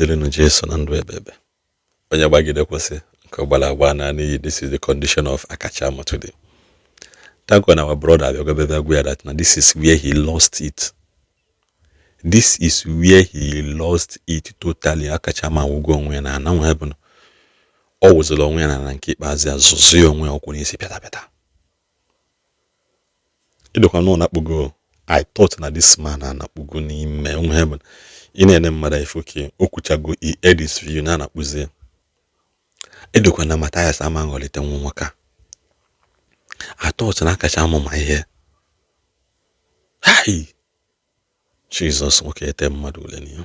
Dịrịnụ Jesu na ndụ ebebe. Onye gbagide kwụsị, nke ọ gbara agba na n'iyi. This is the condition of Akachamo today. Thank God our brother abịago bịa gwa ya that na this is where he lost it. This is where he lost it totally. Akachamo awụgo onwe ya na ana nwe heaven. Ọ wụziri onwe ya na na nke ikpeazụ ya zụzụ ya onwe ya ụkwụ n'isi pịata pịata. Ịdịkwa na ọ na-akpụgo. I thought na this man anakpugo n'ime onwe heaven. Ị na-ene mmadụ ife oke o kwuchago, he aired his view na anakpụzi. Ịdịkwa na Mathias ama nghọlite nwa nwoke a. I thought na Akachamo ma ihe. Hai! Jizọs, nwoke ete mmadụ ule n'ihu.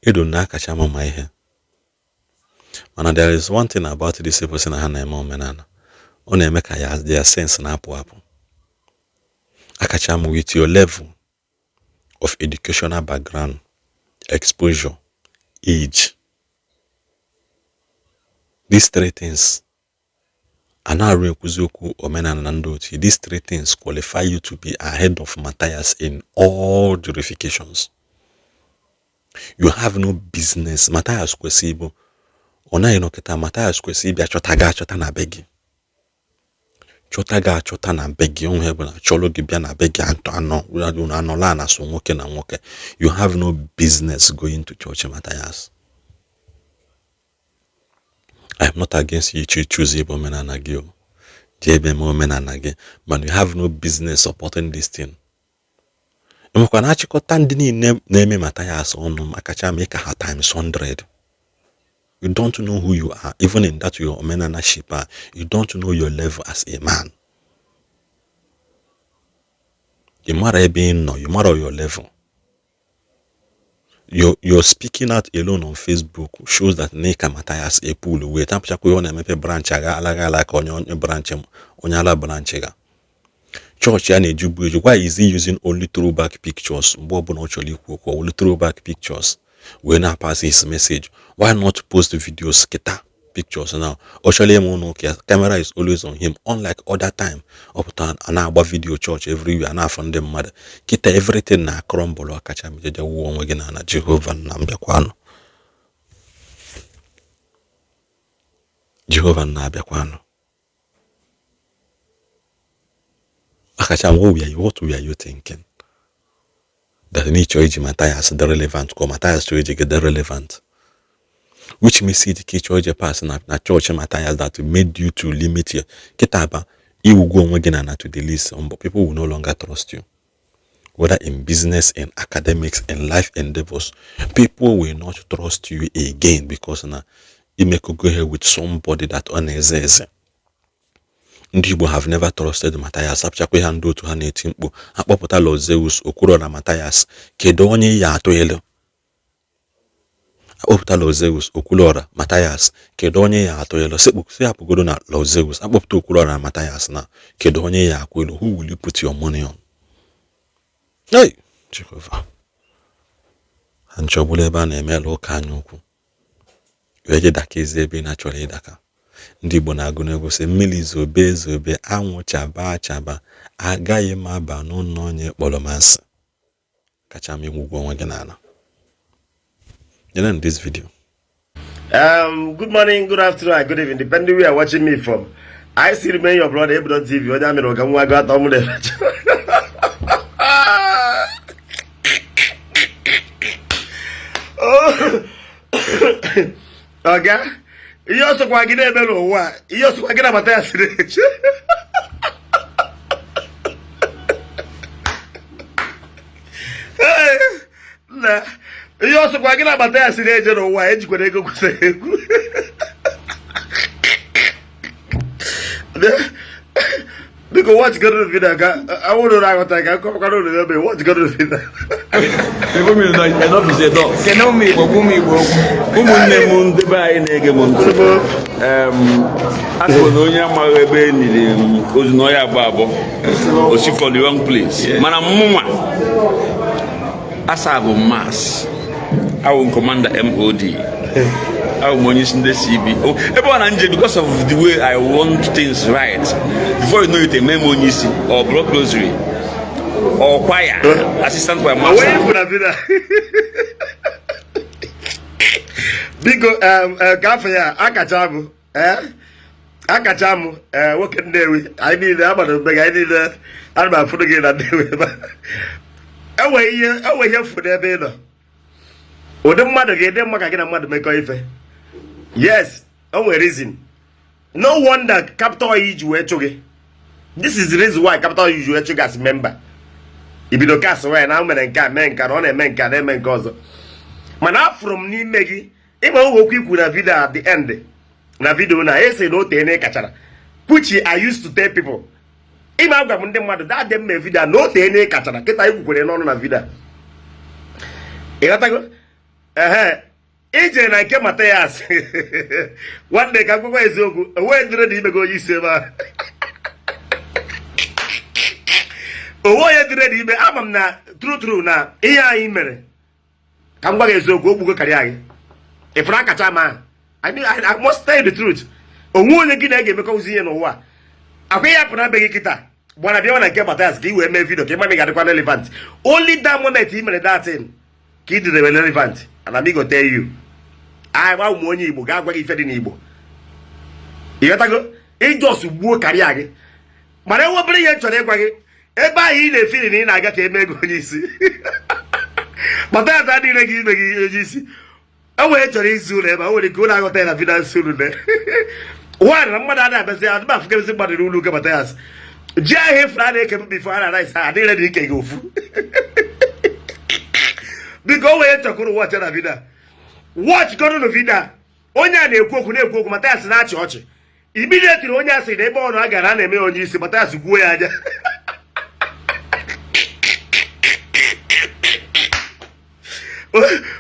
Edo na Akachamo ma ihe. Mana there is one thing about this people sị na ha na-eme omenala. Ọ na-eme ka ya their sense na-apụ apụ. Akachamo, with your level of educational background, exposure, age, these three things a na-arụ ekwuzi okwu omenala na ndị otu, these three things qualify you to be ahead of Matthias in all jurisdictions. You have no business. Matthias kwesị ịbụ ọ naghị nọkịta. Matthias kwesị ịbịa chọta gị achọta na be gị, chọta gị achọta na be gị, onwe bụ na chọrọ gị bịa na be gị atọ anọ unu anọla na so nwoke na nwoke. You have no business going to church, Matthias. I am not against you to choose ịbụ omenala gị o jee ebe eme omenala gị, but you have no business supporting this thing. Enwekwa na achịkọta ndị niile na-eme Matthias ọnụ, akacha ma ịka ha times 100. You don't know who you are, even in that your omenala ship. You don't know your level as a man. You mara ebe ị nọ, you mara your level. Your speaking out alone on Facebook shows that Nneka Matthias a pull away. Tapụchakwa ihe ọ na-emepe branch agha alaghị ala ka onye onye branch onye ala branch ga. Chọọchị ya na-ejubu eju. Why is he using only throwback pictures? Mgbe ọbụla ọ chọrọ ikwu okwu, only throwback pictures wee na-pass his message. Why not post videos kịta, pictures now? Ọ chọrọ ime ụlọ ụka ya, camera is always on him, unlike other time ọ pụta a na-agba video church everywhere, na-afọ ndị mmadụ. Kịta everything na crumble. Ọkacha mejeje wuo onwe gị na na Jehova nna m bịakwanụ. Jehova nna abịakwanụ. Akacha, what were you thinking? That na ịchọ iji Matthias dị relevant ka Matthias chọrọ iji gị dị relevant. Which message ka ị chọrọ ije pass na church Matthias that made you to limit your kịta ba iwugo onwe gị na na to the list, but people will no longer trust you. Whether in business, in academics, in life endeavors, people will not trust you again because na imekogo here with somebody that ọ na-eze eze. Ndị Igbo have never trusted Matthias. Apụchakwa ha ndị otu ha na-eti mkpu akpọpụta Lord Zeus okwuru na Matthias, kedu onye ya atụ elu? Akpọpụta Lord Zeus Okwuluora Matthias, kedu onye ya atụ elu? Sekpụ hapụgodo na Lord Zeus, akpọpụta Okwuluora na Matthias na kedu onye ya akwụ elu? Who will you put your money on? Hey, Jehova, ha nchọgburu ebe a na-emela ụka anya ukwu wee je daka ezi ebe ị na-achọrọ ịdaka. Ndị Igbo na-agụ n'egwu sị mmiri zobe zobe, anwụ chaba chaba, agaghị m aba n'ụlọ onye kpọrọ m asị. Kacha m ịgwụgwọ onwe gị n'ala. In this video. Good morning, good afternoon, and good evening, depending where you're watching me from. I still remain your brother, Ebron TV. Onye amịrị ọga nwa gị atọ mụ na ọga ihe ọsọkwa gị na-eme n'ụwa, ihe ọsọkwa gị na-abata ya siri eche. Nna, ihe ọsọkwa gị na-abata ya siri eje n'ụwa, ejikwara ego kwesịrị egwu. Biko watch godo video ka awụrụ na aghọta ka nkọkwara ụlọ ebe watch godo video. Enough is enough. Kene ụmụ Igbo, gwa ụmụ Igbo okwu. Ụmụnne m ndị be anyị na-ege m ntị, a sị na onye amaghị ebe e niri ozu na ọya abụọ abụọ osi for the wrong place. Mana mụnwa asa bụ mass awụ m commander MOD, awụ m onye isi ndị CBO ebe ọ na nje because of the way I want things right. Before you know it, eme m onye isi or block rosary or choir assistant choir master. Onye ifu na video. Biko, ka afọ ya akacha m, ee, akacha m, ee, nwoke Nnewi anyị niile agbara mgbe gị, anyị niile ana m afụrụ gị na Nnewi ebe a. Enwe ihe mfu n'ebe ị nọ. Ụdị mmadụ ga-ede mma ka gị na mmadụ mekọ ife. Yes, o nwere reason. No wonder Capital Oil ji wee chụ gị. This is the reason why Capital Oil ji wee chụ gị as member. Ibido kasị wee na mere nke a, mee nke a, na ọ na-eme nke a, na-eme nke ọzọ. Mana afụrụ m n'ime gị ịgba oge okwu ikwu na video at the end na video na ese na ote na kachara, which I used to tell people. Ịma, agwa m ndị mmadụ that day mme video na ote na kachara kịta ikwukwere n'ọnụ na video. Ịghọtago? Ehe, ije na nke Mathias nwanne, ka akwụkwọ eziokwu onwe ndịre na ime gị onye isi ebe a, onwe onye dịrị na ime. Ama m na true true na ihe anyị mere, ka m gwa gị eziokwu, ogbugo karịa gị ịfụrụ akacha ma. I must tell you the truth. Onwe onye gị na ga-emekọzi ihe n'ụwa akwa ihe apụ na be gị kịta gbara bịawa na nke Mathias ka ị wee mee video ka ị ma na ị ga-adịkwa relevant. Only that moment ị mere that thing ka ị dịrị relevant. And I'm go tell you, agba ụmụ onye Igbo ga-agwa gị ife dị n'Igbo. Ịghọtago? Ị just gbuo karịa gị. Mana enwebere ihe m chọrọ ịgwa gị ebe ahụ ị na-efiri na ị na-aga ka eme ego onye isi, Mathias adịghị gị ime gị onye isi. O nwere chọrọ izu ụlọ ebe a, o nwere ike ụlọ aghọta ya na finance unu ne nwaanyị na mmadụ adịghị abịazi adịba afụkebezi mmadụ n'ụlọ ụka. Mathias ji ahụ efuru a na-eke before a na rice adịghị na ike gị ofu. Biko, o nwere chọkụrụ watch na video, watch gọrọ na video. Onye a na-ekwu okwu, na-ekwu okwu, Mathias na-achị ọchị. Immediately onye a sị na ebe ọ nọ a gara a na-eme ya onye isi, Mathias gwuo ya anya.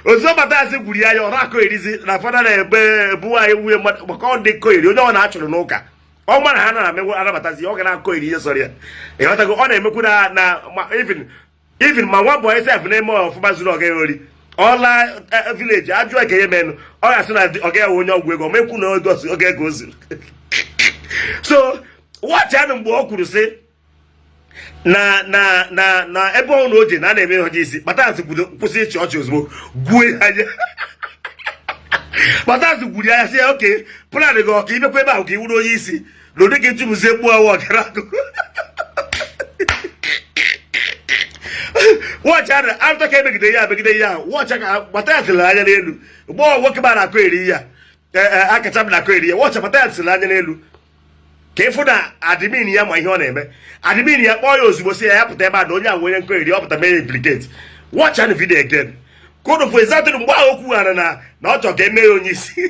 Ozugbo Mathias gwuru ya anya, ọ na-akọ erizi na fada na-ebe ebu anyị nwunye mmadụ maka ọ dị kọ eri. Onye ọ na-achụrụ n'ụka ọ mara ha na-amenwe anabatazi, ọ ga na-akọ eri ihe sọrọ ya. Ịghọtago? Ọ na-emekwu na ma even ma nwa boy sef na-eme ọfụma zuru ọga ya ori ọla village ajụọ ka ihe menụ, ọ ga-asị na ọga ya wụ onye ọgwụ ego. Ọ mekwu na oge ego o zuru. So watch anụ mgbe o kwuru sị na ebe ọ na o je na a na-eme ihe onye isi, Mathias kwụsị ịchị ọchị ozugbo, gwuo ya anya. Mathias gwuru ya sị ya oke plan gị ọka imekwa ebe ahụ ka ị wuru onye isi na ụdị ka ịchụpụzie mgbu ahụ ọgara akụkụ. Watch anụ after ka emegide ya, emegide ya. Watch ka Mathias lere anya n'elu mgbe ọ nwoke ma na-akụ eri ya, akacha m na-akụ eri ya. Watch Mathias lere anya n'elu ka ịfụ na admin ya ma ihe ọ na-eme. Admin ya kpọọ ya ozugbo, si ya ya pụta ebe a na onye ahụ onye nkọ eri. Ọ pụta mee ya implicate. Watch and video again ka unu fụ exactly mgbe ahụ o kwughara na ọ chọrọ ka eme ya onye isi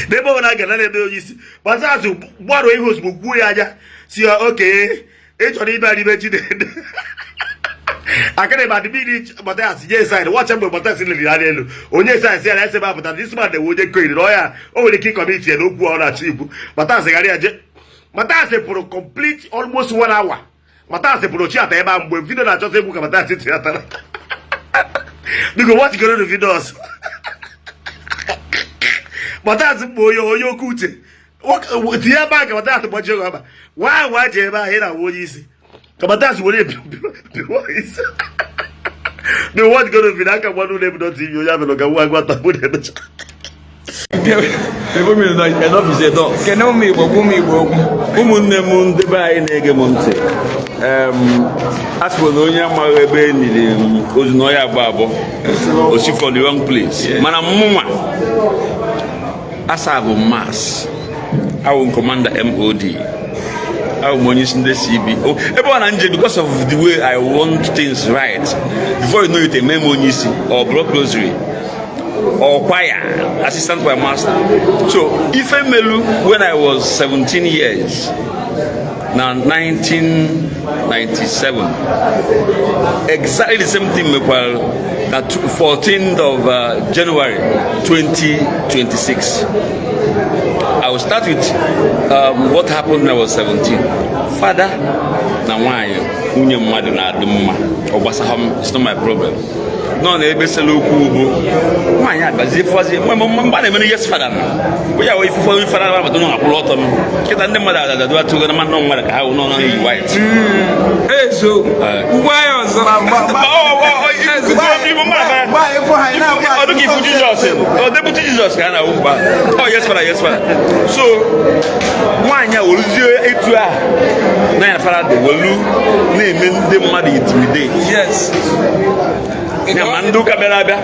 n'ebe ọ na-aga na na-eme onye isi. Mathias gbaruo ihe ozugbo, gwuo ya anya, si ya oke ị chọrọ ime aribe Chinedu akịrị ma admin Mathias nye sign. Watch mgbe Mathias lere ya n'elu, onye sign si ya na ese ebe apụta. This man na-ewe onye nkoiri na ọya o nwere ike ị commit ya n'okwu ọ na-achọ ikwu. Mathias ghara ya je. Mathias pụrụ complete almost one hour. Mathias pụrụ chi ata ebe a mgbe video na-achọzi egwu ka Mathias tiatara. Biko, watch goro the video ọzọ. Mathias mgbe onye oke uche tinye ebe a ka Mathias gbajie gị ọba nwa nwa ji ebe ahụ ị na-awụ onye isi ka Mathias were biwa isi. The watch goro video aka gbanụ ụlọ Ebudo TV. Onye abịa ga nwa agwata mụ na-emecha. Enough is enough. Kene ụmụ Igbo, gwa ụmụ Igbo okwu. Ụmụnne m, ndị be anyị na-ege m ntị, a sịkwa na onye amaghị ebe e niri ozu na ọya agba abụọ osi for the wrong place. Mana mụnwa asa bụ mass awụ commander MOD, awụ m onye isi ndị CBO ebe ọ na nje because of the way I want things right. Before you know it, eme m onye isi or block rosary or choir, assistant choir master. So ife melu when I was 17 years na 1997, exactly the same thing mekwara na 14th of January 2026. I will start with what happened when I was 17. Father na nwanyị nwunye mmadụ na-adị mma, ọ gbasagha m, it's not my problem. Nọ na ebe sela okwu bụ nwaanyị abazie fụwazie mgbe a na-emere yes fada na onye ahụ ifufe onye fada na-abata nọ akwụrụ ọtọ m kịta ndị mmadụ adadado atụgo na mmadụ mmadụ ka ha wụ nọ na yi white. Ezo ugbo anyị ọzọ. Ọdụ ka ifu Jizọs. thing. Ọ deputy Jesus ka a na-awụ mgba. Ọ yes father, yes father. So nwaanyị a weruzie etu a na ya fara dị welu na-eme ndị mmadụ intimidate. Yes. Ya ma ndị ụka bịara abịa.